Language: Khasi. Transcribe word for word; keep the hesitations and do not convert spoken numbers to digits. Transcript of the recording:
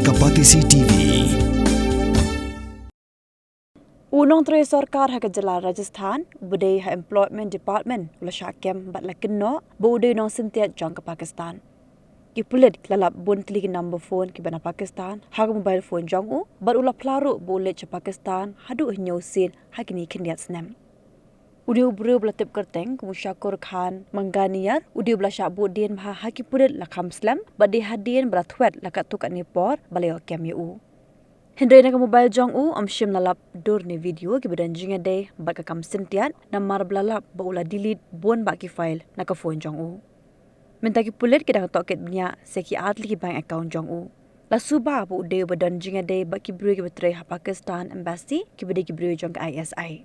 Ka Batesi T V. U nongtrei sorkar ha ka jylla Rajasthan, uba dei ha Employment Department, u la shah kem bad la kynnoh ba u dei u nongsyntiat jong ka Pakistan. Ki pulit ki la lap bun tylli ki number phone kiba na Pakistan ha ka mobile phone jong u, bad u la phla ruh ba u leit sha Pakistan haduh hynñiew sien ha kine khyndiat snem. Une u briew ba la tip kyrteng kum u Shakur Khan Manganiyar, u dei uba la shah buddien bha ha ki pulit la kham slem, bad dei hadien ba la thwet la katto katne por ba la ïoh kem ïa u. Hynrei na ka mobile jong u ym shym la lap dur ne video kiba don jingïadei bad ka kam syntiat, namar ba la lap ba u la delete bun bah ki file na ka phone jong u. Mynta ki pulit ki dang tohkit bniah sha ki ar tylli ki bank account jong u. La suba ba u dei uba don jingïadei bad ki briew kiba trei ha Pakistan Embassy, kiba dei ki briew jong ka I S I.